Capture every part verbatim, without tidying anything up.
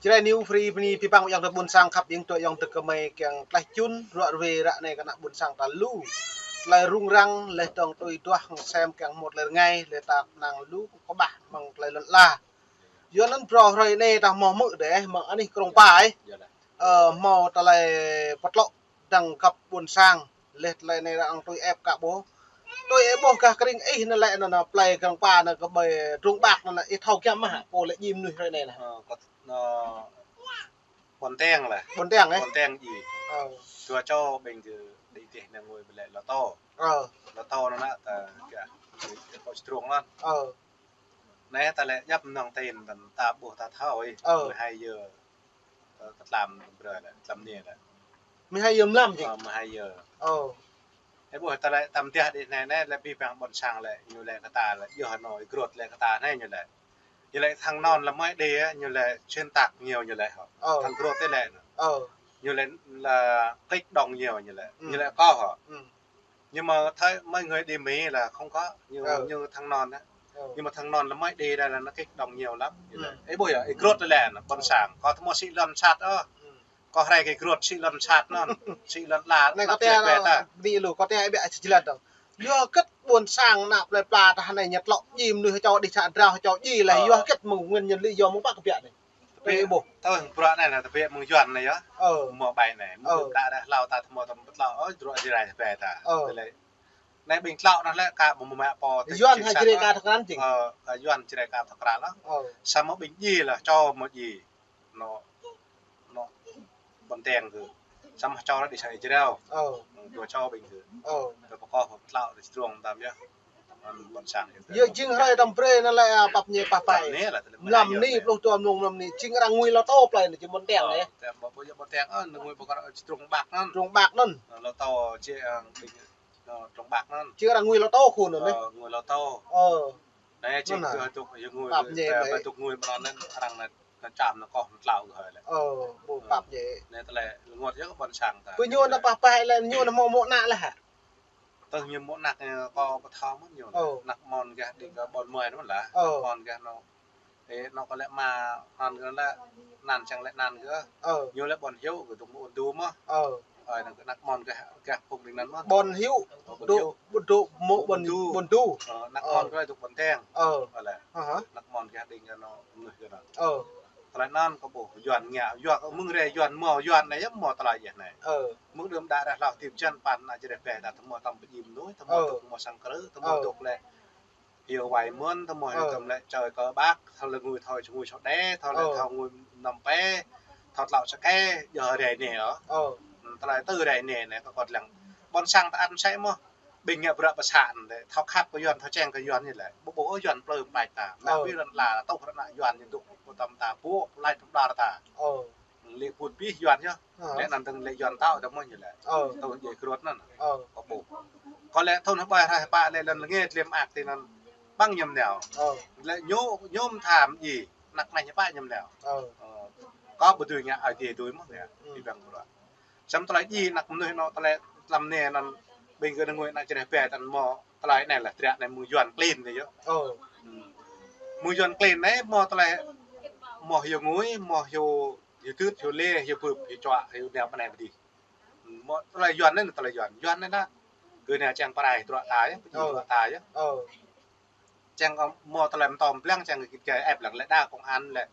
Jrai New Free bơni abih bang ayŏng adơi ƀuôn sang khăp, ayŏng adơi, ayŏng adơi kơmơi kiăng tlaih čun, ruă ruê ră anai kơ ană ƀuôn sang ta lu. Tơlơi rŭng răng, laih dơ̆ng tui duah hăng sem kiăng hmâo tơlơi rơngai, laih ta kơnang lu kơƀah mơ̆ng tơlơi lŏn ala. Yua anŭn phrâo hrơi anai ta hmâo hmư̆ dêh, mơ̆ng anih Krông Pa ih. Ơ, hmâo tơlơi pơtlŏk dơ̆ng găp ƀuôn sang, laih tơlơi anai arăng tui ĕp kơ ƀôh. Tui ĕp ƀôh gah kơring ih anŭn lĕ anŭn, anŭn plei Krông Pa anŭn kơ ƀơi Trung Bắc anŭn, anŭn ih thâo giăm mơ̆ hă, pô lĕ djim mơnuih hrơi anai anŭn. Ơ, kơ, anŭn, Ƀuôn Teng lah. Ƀuôn Teng, ơ? Ƀuôn Teng djai. Ơ. Dua čô ƀing gơ̆ đĭ tih nao ngui ƀơi lĕ Lô Tô. Ơ. Lô Tô anŭn anŭn ta gah, gah Pô Čơdrông anŭn. Ơ. Anai ta lĕ djăp mơnơ̆ng tin ta ƀuh ta thâo ih. Ơ. Mười hai giờ, ơ, kơ tlam brơi lĕ, tlam anai lĕ. Mười hai giờ mlam či? Ơ, mười hai giờ. Ơ. Ơ, ƀuh ta lĕ tơdah đĭ anai anai lĕ abih bang ƀuôn sang lĕ, ñu lĕ kơ ta lĕ, yua anŭn ih grot lĕ kơ ta anai ñu lĕ. Ñu lĕ thăng non lĕ mơi đĭ, ñu lĕ xuyên tạc nhiều ñu lĕ hŏ. Ơ. Thăng grot tê lĕ. Ơ. Ñu lĕ là kích động nhiều ñu lĕ. Ừ. Ñu lĕ kơ hŏ. Ừ. Nhưng mà thấy mấy người đi Mỹ là không có, như, Ờ. như thằng non á. Ờ. Nhưng mà thằng non là mới đi đây là nó kích động nhiều lắm. Như Ừ. Là, ê, bây giờ, ê, Ừ. Grut đây là nó bón Ờ. sang. Có thằng mua xị lon sạt á. Ừ. Có hai cái Grut xị lon sạt nó, xị lon la, Anai nó kâo tĕh tĕh bĕ ta. Ƀing lu, kâo tĕh ƀiă sĭt jơlan dơ̆ng. Yua hơget ƀôn sang ană plei pla ta anai ñu tlŏ djai mơnuih čô đih ča drao čô djai lah. Ờ. Yua hơget mơ̆ng nguyên nhân lý do mơ̆ng pă kơ ƀiă anai. Tui ƀuh. Tui bruă anai anai, tơbiă mơ̆ng Yuan anai yơh. Ơ. Mơ̆ ƀai anai, mơ̆ Ơ. Đa đa hlâo ta tơmơ̆ tơmơ̆ tlŏ, ơ, bruă Jrai tơbiă ta. Ơ. Tơlơi. Anai ƀing tlŏ anŭn lĕ ka mơ̆ mơ̆ pô tơ Yuan hă Jrai ka thâo krăn jing. Ơ, ka Yuan Jrai ka thâo krăn lah. Ơ. Samơ̆ ƀing djai lah, čô mơ̆ djai. Anŭn, anŭn Ƀuôn Teng kơ. Samơ̆ čô lah đĭ sang Israel. Ơ. Dua čô ƀing kơ. Ơ. Tơ pơkŏh pơtlŏ tơ Čơdrông tam yơh. Ƀôn sang yơh. Yơh jing hrơi tơm brơi anŭn lĕ, a, pap ñe pah pai. Pap ñe lah, tơlơi mlam anai yơh, anai, anai. Pluh dua mơnung mlam anai. Jing arăng ngui Lô Tô plei anai, jing Ƀuôn Teng anai. Ơ, tơm ƀuh yơh Ƀuôn Teng, ơ, ngui ƀuh kơ Čơdrông Ƀak anŭn. Čơdrông Ƀak anŭn. Ơ, Lô Tô, jing, ơ, ƀing, ơ, Čơdrông Ƀak anŭn. Jing arăng ngui Lô Tô khul anŭn, ơ, ơ. Ngui Lô Tô. Ơ. Anai jing anŭn kơ hă. Tŭk yơh ngui, pap ñe tơ, anai. Tŭk ngui mơnơ̆ng anŭn arăng anŭn, anŭn čam anŭn kơh anŭn tlŏ kơ hơi lĕ. Ơ, ƀu Ơ. Pap ñe. Anai tơlơi rơngot yơh ƀôn sang ta. Pơ ñu anŭn pah pah lĕ ñu anŭn mơ̆ mơ̆ ană lah hă. Tơl ñu mơ̆ ană, ơ, kâo ƀu thâo mơ̆n ñu. Ơ. Ană mơ̆n gah đĭ kơ ƀôn mơi anŭn lah. Ơ. Mơ̆n gah anŭn. Ê, anŭn kơ lĕ mă, anŭn kơ lĕ anăn čang lĕ anăn kơ. Ơ. Ñu lĕ ƀôn Hiu kơ dŏ mơ̆ Ƀuôn Du mơ̆. Ơ. Ơ, anŭn kơ ană mơ̆n gah, gah phung đing anŭn mơ̆n. Ƀôn Hiu. Ơ, Ƀuôn Hiu. Dŏ, dŏ mơ̆ Ƀuôn, Ƀuôn Du. Ƀuôn Du. Ơ, ană mơ̆n kơ lĕ dŏ Ƀuôn Teng. Ơ. Ơ lĕ. Hă hă. Ană mơ̆n gah đĭ kơ anŭn mơnuih kơ anŭn. Ơ. Tơlơi anŭn kâo ƀuh Yuan ngă, Yuan kơ mơ̆ng rĕ Yuan mơ̆ Yuan anai yơh mơ̆ tơlơi yơh anai. Ơ. Mơ̆ng đưm đă ră hlâo tip jăn păn ană Jrai pĕ ta tơmơ̆ tơm pơjing mơnuih, tơmơ̆ Ơ. Dŏ mơ̆ sang krư̆, tơmơ̆ Ơ. Dŏ lĕ. Hiu wai mơ̆n, tơmơ̆ Ơ. Tơm lĕ čơi kơ ƀak, thâo lĕ ngui thâo ngui čô đe, thâo lĕ Ơ. Thâo ngui năm pe, thâo tlŏ sơke, yơh rĕ anai ơ. Ơ. Tơlơi tơ rĕ anai anai kâo kơt lăng. Ƀôn sang ta ăn sĕ mơ̆. Ƀing ngă bruă pơsă anŭn lĕ, thâo khăp kơ Yuan, thâo čeng kơ Yuan ñu lĕ. Ƀu ƀuh Yuan plư plač ta. Mă Ơ. Ƀing lŏn la, tŭ ră ană Yuan ñu dŏ, ƀu tơm ta, ƀu, plač tơm đar ta. Ơ. Lĕ put ƀih Yuan yơh. Ơ. Lĕ anŭn tơ̆ng lĕ Yuan tŏ tơmơ̆ ñu lĕ. Ơ. Tŭ djai Grut anŭn. Ơ. Kâo ƀuh. Kâo lĕ thun hơbai hrơi hơpă lĕ lŏn lĕ ngĕt lĕ mơak ti anŭn. Ƀăng ñu mơneo. Ơ. Lĕ ñu, ñu mơ̆ tham djai. Anăk anai ñu pă ñu mơneo. Ơ. Ơ. Kâo ƀu dưi ngă ai tiê dưi mơ̆ ngă. Ừ. Abih bang bruă. Samơ̆ tơlơi djai anăk mơnuih anŭn tơlơi tlam anai anŭn ƀing gơ̆ ngui ană Jrai pĕ ta anŭn mơ̆ tơlơi anai lah triă anai mơ̆ng Yuan klin anai yơh. Ơ. Mơ̆ng Yuan klin anai mơ̆ tơlơi mơ̆ hiu ngui, mơ̆ hiu, hiu tưt, hiu lê, hiu bưp, hiu čuă, hiu nao pơ anai pơ adih. Mơ̆ tơlơi Yuan anai, tơlơi Yuan. Yuan anai anŭn. Gơ̆ anai čang pơrai truă ta yơh, pơjing Ơ. Truă ta yơh. Ơ. Čang kơ mơ̆ tơlơi mơtô pơblang čang kơ git gai ĕp lăng lĕ đa công an lĕ.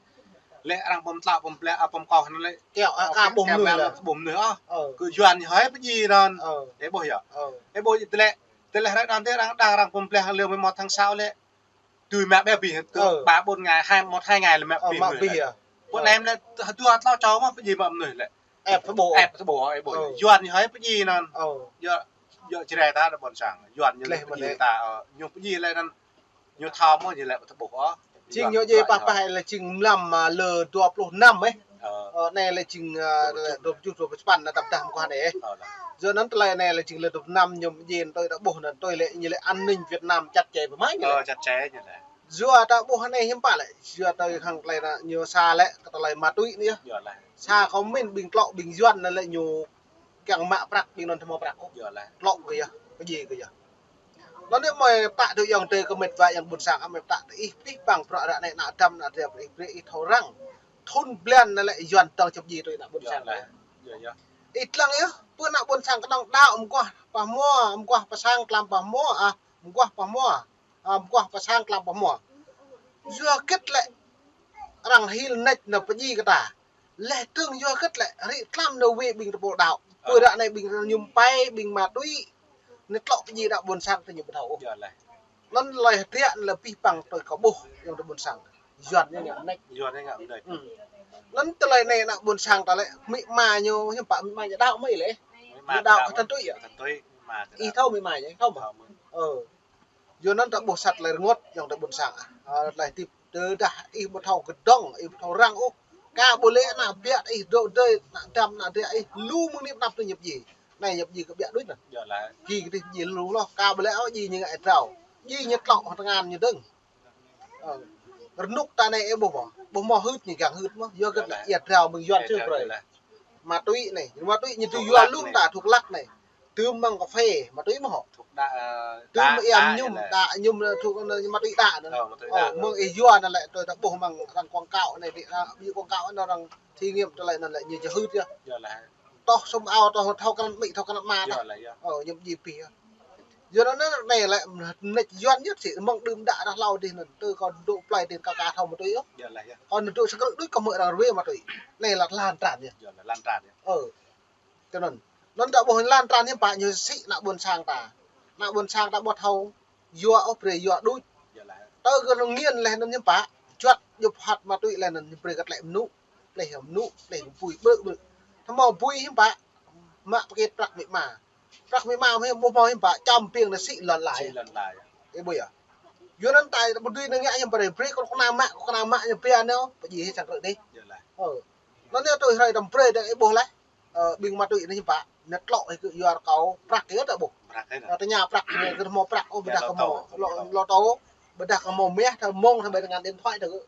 Lĕ arăng pơm tlă pơm ple, a, pơm kŏh anŭn lĕ. Kiaŏ, a, ơ, ka kiaŏ, ƀuh kiaŏ mơnuih lĕ. Ƀuh mơnuih ôh. Ơ. Kơ Yuan ñu hơi pơjing anŭn. Ơ. Ê ƀuh yơh. Ơ. Ê ƀuh yơh tơlơi, tơlơi hrơi anŭn tơlơi arăng, arăng pơm ple lơ mơ̆ mơ̆ tháng sáu lĕ. Tui mă ƀe bih, tui Ơ. Ba bốn ngày, hai, một hai ngày lĕ mă Ơ, ƀih mă mơnuih ƀih lĕ. Yơh. Ƀuh Ơ. Anai lĕ dua tlâo čô mơ̆ pơjing mă mơnuih lĕ. Ĕp tơƀôh. Ĕp tơƀôh, ê ƀuh yơh. Ơ. Yuan ñu hơi pơjing anŭn. Ơ. Yơh, yơh Jrai ta đa ƀôn sang. Yuan ñu lĕ pơjing ta, ơ, ñu pơjing lĕ anŭn. Ñu thâo mơ̆ ñu lĕ ƀu tơƀôh ôh. Jing ñu djai pah pah lĕ jing mlam, a, lơ dua pluh năm ĕh. Ơ. Ơ, anai lĕ jing, a, dua pluh tơjuh, dua pluh sapăn anŭn tơdah mơguah anai ĕh. Ơ, lah. Yua anŭn tơlơi anai lĕ jing lơ dua pluh năm ñu djai tui ta ƀuh anŭn tui lĕ ñu lĕ an ninh Việt Nam chặt chẽ pơmai ñu lĕ. Ơ, chặt chẽ ñu lĕ. Yua ta ƀuh anai hiư̆m pă lĕ, yua tui hăng tơlơi anŭn ñu sa lĕ kơ tơlơi ma túy anai yơh. Yua lah. Sa kơ min ƀing tlŏ ƀing Yuan anŭn lĕ ñu kiăng mă prăk ƀing anŭn tơmơ̆ prăk ôh. Yua lah. Tlŏ kơ yơh, kơ djai kơ yơh. Anŭn anai mơi pơtă tui ayŏng adơi kơ met wa ayŏng ƀuôn sang, mơi pơtă tui ih, pih bang bruă ră anai ană dăm ană dra ih brơi ih thâo răng. thun blan anai lĕ Yuan dŏng čŏp ji tui ană ƀôn sang anai. Ih lăng yơh, pơ ană ƀôn sang kơnơ̆ng đaŏ mơguah pah hmua, mơguah pơ sang tlam pah hmua, ah, mơguah pah hmua, ah, mơguah pơ sang tlam pah hmua. Yua hơget lĕ arăng hil nač nao pơdjai kơ ta. Lĕ tơ̆ng yua hơget lĕ rĭ tlam nao wai ƀing tơpul đaŏ. Pơ ră anai ƀing ñu pai, ƀing ma túy. Anai tlŏ pơdjai ană ƀôn sang tơ ñu ƀu thâo ôh. Anŭn tơlơi hơdră anai lĕ pih păng tui kâo ƀuh ayŏng adơi ƀôn sang. Yuan ñu ngă mơneč. Yuan ñu ngă mơneč. Anŭn tơlơi anai ană ƀôn sang ta lĕ amĭ ama ñu, hiư̆m pă amĭ ama ñu đaŏ mơ̆ lĕ. Ñu đaŏ kơ tăn tui yơh. Ih thâo amĭ ama ñu, ih thâo mơ̆? Ơ. Yua anŭn ta ƀuh sat tơlơi rơngot ayŏng adơi ƀôn sang ah. Ơ, tơlơi hơdip tơdah ih ƀu thâo kơdŏng, ih ƀu thâo răng ôh. Ka ƀu lĕ ană biă ih dŏ dơi, ană dăm, ană dê ih lu mơ̆ng anai pơ anăp tơ ñu pơdjai. Anai ñu pơdjai kơ biă đôč anŭn. Gih kơ dih pơdjai lu hloh, ka ƀu lĕ ôh djai ñu ngă ih drao. Djai ñu tlŏ hơtơngan ñu dơ̆ng. Ơ. Rơnŭk ta anai ih ƀuh mơ̆? Ƀuh hmâo hưt ñu kiăng hưt mơ̆? Yua hơget lĕ ia drao mơ̆ng Yuan čơ brơi. Ma túy anai, ma túy ñu tui yua lŏm ta thuốc lắc anai. Tơm mơ̆ng cà phê, ma túy mơ̆ hŏ. Tơm ia mơñum, đa mơñum thuốc ma túy đa anŭn. Ơ, mơ̆ng ih yua anŭn lĕ tui ta ƀuh mơ̆ng arăng quảng cáo anai, ƀing arăng ƀu quảng cáo anŭn arăng thí nghiệm tơlơi anŭn lĕ ñu čơ hưt yơh. Tŏh sum ao, tŏh thâo kơnăl amĭ, thâo kơnăl ama ta. Ơ, ñu pơdjai pih yơh. Yua anŭn anai lĕ mơneč Yuan yơh sĭ mơ̆ng đưm đă ră hlâo dih anŭn. Tơ kâo dŏ plơi dih kâo ka thâo ma túy ôh. Kâo anŭn dŏ sa krư̆ đôč kâo hmư̆ arăng ruai ma túy. Anai lĕ lan tràn yơh. Ơ. Tui anŭn. Anŭn ta ƀuh lan tràn hiư̆m pă ñu sĭ ană ƀôn sang ta. Ană ƀôn sang ta ƀu thâo yua ôh, brơi yua đôč. Tơ kơ ñu nghiện lĕ anŭn hiư̆m pă. Juăt djŏp hăt ma túy lĕ anŭn ñu brơi kơ tơlơi mơnŭ. Tơlơi mơnŭ, tơlơi bui ƀrư̆ ƀrư̆. Thâo mơ̆ bui hiư̆m pă. Mă pơkĕt prăk amĭ ama. Prăk amĭ ama hiư̆m ƀu hmâo hiư̆m pă, čăm ƀing anai sĭ lŏn lai. Sĭ lŏn lai. Ih ƀuh yơh. Yua anŭn ta ƀu dưi anai ngă hiư̆m pă brơi kơ kơnang mă, kơnang mă ñu pia anai, pơdjai hĭ sang krư̆ dih. Ơ. Anŭn anai tui hrơi tơm brơi dơ̆ng ih ƀuh lĕ. Ơ, ƀing ma túy anai hiư̆m pă, ñu tlŏ hĭ kơ yua rơkâo prăk yơh ta ƀuh. Prăk yơh ta. Ơ, tơña prăk ñu kơ hmâo prăk, ôh, ƀôdah kơ hmâo lô, lô tô, ƀôdah kơ hmâo mah, ta mơ̆ng ta ƀơi tơngan điện thoại ta kơ.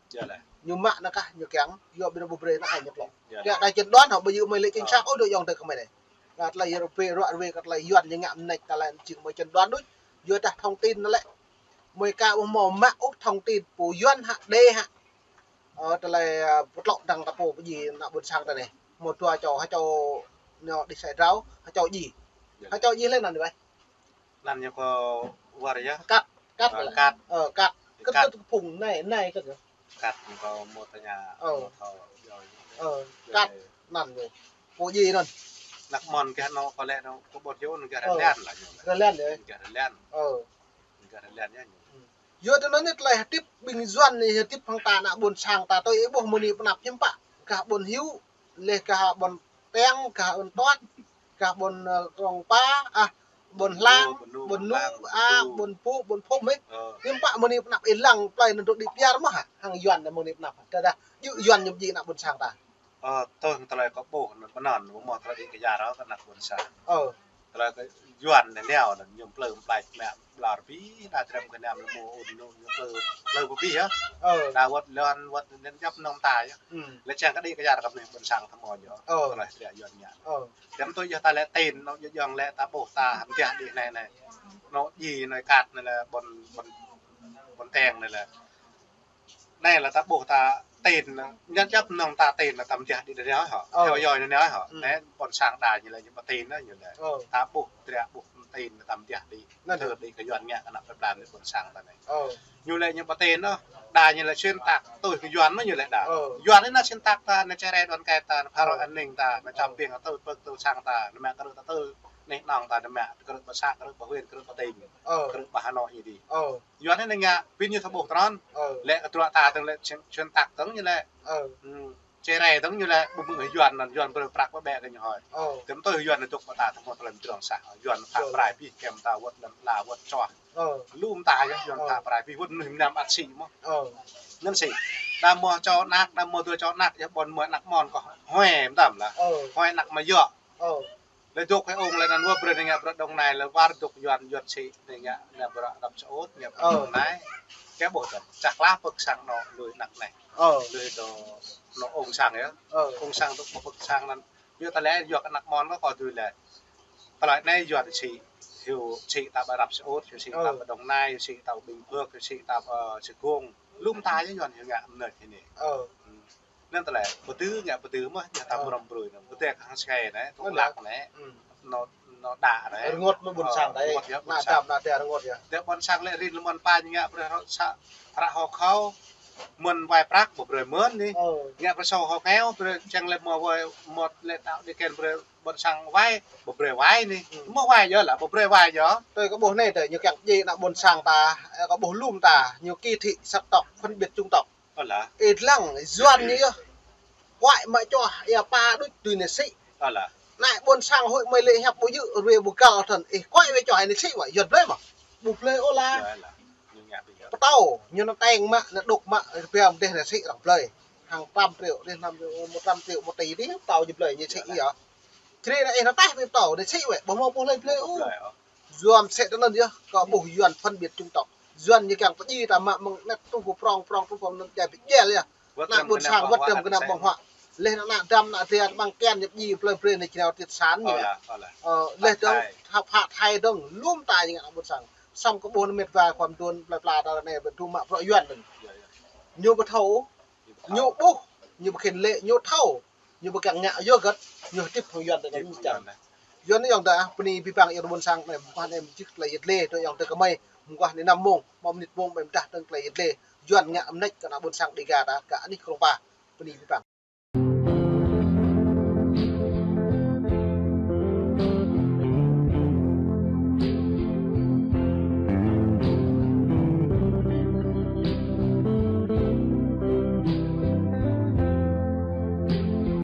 Ñu mă anŭn kah, ñu kiăng, yua ƀing anai ƀu brơi anŭn ai ñu tlŏ. Kiăng ta chẩn đoán hŏ, ƀu djơ̆ mơ̆ lĕ chính xác ôh, dŏ ayŏng adơi kơ mơi anai. Anai tơlơi ruai ruai kơ tơlơi Yuan ñu ngă mơneč ta lĕ jing mơi chẩn đoán đôč. Yua dah thông tin anŭn lĕ. Mơi ka ƀu hmâo mă ôh thông tin pô Yuan hă, đe hă. Ơ, tơlơi, ơ, pơtlŏ dơ̆ng ta pô pơdjai ană ƀôn sang ta anai. Hmâo dua čô, ha čô ñu đĭ sai drao, ha čô djai. Ha čô djai lĕ anŭn dih ƀai. Anŭn ñu kơ war yơh. Kat, kat. Ơ, kat. Kơt, kơt kơ phung anai, anai kơt. Kat ñu kơ hmâo tơña, hmâo thâo yơh. Ơ, kat anŭn ñu. Pô djai anŭn. Anăk mơ̆n gah anŭn kơ lĕ anŭn kơ ƀôn hiu anŭn gah rơlan lah ñu. Rơlan yơh. Gah rơlan. Ơ. Gah rơlan yơh ñu. Yua tui anŭn anai tơlơi hơdip ƀing Yuan anai hơdip hăng ta ană ƀôn sang ta tui ih ƀuh mơni pơnăp hiư̆m pă. Gah ƀôn hiu, lĕ gah ƀôn teng, gah ƀôn tuăt, gah ƀôn, ơ, krong pa, ah, ƀôn hlang, ƀôn nu, ah, ƀôn pu, ƀôn phum ih. Hiư̆m pă mơni pơnăp ih lăng plơi anŭn dŏ đĭ piar mơ̆ hă, hăng Yuan anai mơni pơnăp. Tơdah djơ̆ Yuan ñu pơdjai ană ƀôn sang ta. Ơ, tui tơlơi kâo ƀuh anŭn pơnăn, ƀu hmâo tơlơi đĭ kơyar ôh kơ ană ƀôn sang. Ơ. Tơlơi kơ Yuan anai nao anŭn ñu plư mơ̆ plai mă ƀlŏr pih, đa trem kơ anăm mơ̆ ôn ñu ñu plư, plư pơpih yơh. Ơ. Đa wơ̆t lŏn wơ̆t anŭn djŏp nong ta yơh. Lĕ čang kơ đĭ kơyar kơ ană ƀôn sang ta hmâo yơh. Ơ. Tơlơi hơdră Yuan ngă. Ơ. Tơm tui yơh ta lĕ tin, anŭn yơh jŏng lĕ ta ƀuh ta hăng djai đĭ anai anai. Anŭn djai anai kat anai lĕ ƀôn, ƀôn, ƀôn teng anai lĕ. Anai lĕ ta ƀuh ta tin, ñu djŏp nong ta tin lĕ ta mơ̆ djai đĭ đa nao hŏ. Ơ. Theo dõi anai nao hŏ. Anai ƀôn sang đa ñu lĕ ñu ƀu tin anŭn ñu lĕ. Ơ. Ta ƀuh, hơdră ƀuh tin lĕ ta mơ̆ djai đĭ. Anŭn. Tơl đĭ kơ Yuan ngă kơ ană plơi pla anai ƀôn sang ta anai. Ơ. Ñu lĕ ñu ƀu tin anŭn. Đa ñu lĕ xuyên tạp tui kơ Yuan mơ̆ ñu lĕ đa. Ơ. Yuan anai ñu xuyên tạp ta, ñu čơrai đoàn kết ta, ñu phá rối an ninh ta, ñu čăm ƀing ta tơl pơ̆k tơl sang ta, ñu mă krư̆ ta tơl anih anŏng ta, ñu mă krư̆ ƀă xã, krư̆ ƀă huyện, krư̆ ƀă tỉnh, krư̆ ƀă Hà Nội ñu dih. Ơ. Yuan anai ngă, pin ñu thâo ƀuh tơnăn. Ơ. Lĕ kơ truă ta tơ̆ng lĕ xuyên, xuyên tạp tơ̆ng ñu lĕ. Ơ. Hm, čơrai tơ̆ng ñu lĕ, ƀu mơ̆ng Yuan anŭn, Yuan brơi prăk ƀă ƀĕ kơ ñu hơi. Ơ. Tơm tui Yuan anŭn dŏ ƀă ta, tơm tui lăm trong sah. Yuan pha prai pih, kem ta wơ̆t lăm la wơ̆t čoh. Ơ. Lŏm ta yơh, Yuan pha prai pih, wơ̆t mơnuih mơnam ăt sĭ mơ̆. Ơ. Anŭn sĭ. Đa mơ̆ čô anak, đa mơ̆ dua čô anak, yơh ƀôn mơ̆ anăk mơ̆n kơ. Huai mơtam lah. Ơ. Huai anăk mơ̆ yơh. Ơ. Lĕ dŏ kơ ung lĕ anŭn wơ̆t brơi anai ngă bruă Đồng Nai lĕ war dŏ Yuan, Yuan sĭ anai ngă, anai bruă Đăp Sơut, ngă bruă Đồng Nai. Kơ ƀuh tơ̆, čăk lah pơ̆k sang anŭn lui anăk anai. Ơ. Lui tơ̆ anŭn ung sang yơh. Ơ. Ung sang dŏ pơ̆k sang anŭn. Yua ta lĕ yua kơ anăk mơ̆n kơ kơ tui lĕ. Tơlơi anai Yuan sĭ, hyu sĭ ta ƀă Đăp Sơut, hyu sĭ ta ƀă Đồng Nai, hyu sĭ ta ƀă Bình Phước, hyu sĭ ta ƀă, ơ, Sê Công. Lŏm ta yơh Yuan hyu ngă mơneč hĭ anai. Ơ. Hm. Anŭn tơlơi, pơdư ngă pơdư mơ̆n, ñu tam rơm brơi anŭn. Pơdư hăng skai anai, tŏng lăk anai. Anŭn, anŭn đa anai. Rơngot mơ̆n ƀôn sang anai. Rơngot yơh, ƀôn sang. Ană đam ană đa rơngot yơh. Tơ ƀôn sang lĕ rin lơmon pa ñu ngă brơi hŏ sa, hră hŏ khâu. Mơ̆n wai prăk, ƀu brơi mơ̆n anai. Ngă brơi sâu hŏ khâu, brơi čang lĕ mơ̆ wai, mơ̆ lĕ tao đi kĕn brơi ƀôn sang wai, ƀu brơi wai anai. Mơ̆ wai yơh lah, ƀu brơi wai yơh. Tơ kơ ƀuh anai tơ, ñu kiăng djai ană ƀôn sang ta, ơ, kơ ƀuh lŏm ta, ñu kỳ thị sắc tộc, phân biệt chủng tộc. Ơ lah. Ih lăng, Yuan ñu yơh. Kuai mă čoh, ia pa đuč tui anai sĭ. Ơ lah. Anai ƀôn sang huĭ mơi lĕ hiăp ƀu djơ̆, rue ƀu găl thơ̆n. Ih kuai wai čoh anai sĭ wă, Yuan blơi mơ̆. Ƀu blơi ôh lah. Ơ lah. Ñu ngă ƀu djơ̆. Pơtâo, ñu anŭn teng mă, anŭn đŭk mă, rơbia mơdeh anai sĭ arăng blơi. Hăng trăm triệu, dêh năm triệu, một trăm triệu, một tỷ dêh, pơtâo ñu blơi, ñu sĭ yơh. Čri anai ih anŭn taih ƀu pơtâo, anai sĭ wă, ƀu hmâo ƀuh lơi blơi ôh. Blơi ôh. Yuan sĕ tơ anŭn yơh, kơ ƀuh Yuan phân biệt chủng tộc. Yuan ñu kiăng pơdjai ta mă mơ̆ng anăp truh pơ prong, prong truh pơ anŭn djai pơdjai yơh. Ană ƀôn sang wơ̆t tơm kơnăm ƀơ̆ng huă. Leh ană đam ană dra tơƀăng kian ñu pơdjai plơi brơi anai jrao triệt sản ñu. Ơ, leh dơ̆ng, pha Thái dơ̆ng, lŏm ta ñu ngă ană ƀôn sang. Samơ̆ kơ ƀuh anŭn met wa khua mơduôn plơi pla ta anai ƀu djơ̆ mă bruă Yuan dơ̆ng. Ñu ƀu thâo, ñu ƀuh, ñu ƀu khĭn lĕ, ñu thâo. Ñu ƀu kiăng ngă yua hơget, ñu hơdip hăng Yuan tơ anŭn čang. Yuan anai yơh tơ, bơni abih bang yơh ƀôn sang anai, mơguah anai mơjih tơlơi yet lê, tơ yơh tơ kơmơi, mơguah anai năm mông, mơ̆ mơnit mông, ƀơi mơdah dơ̆ng tơlơi yet lê. Yuan ngă mơneč kơ ană ƀôn sang Dega ta, kơ anih krong ba, bơni abih bang.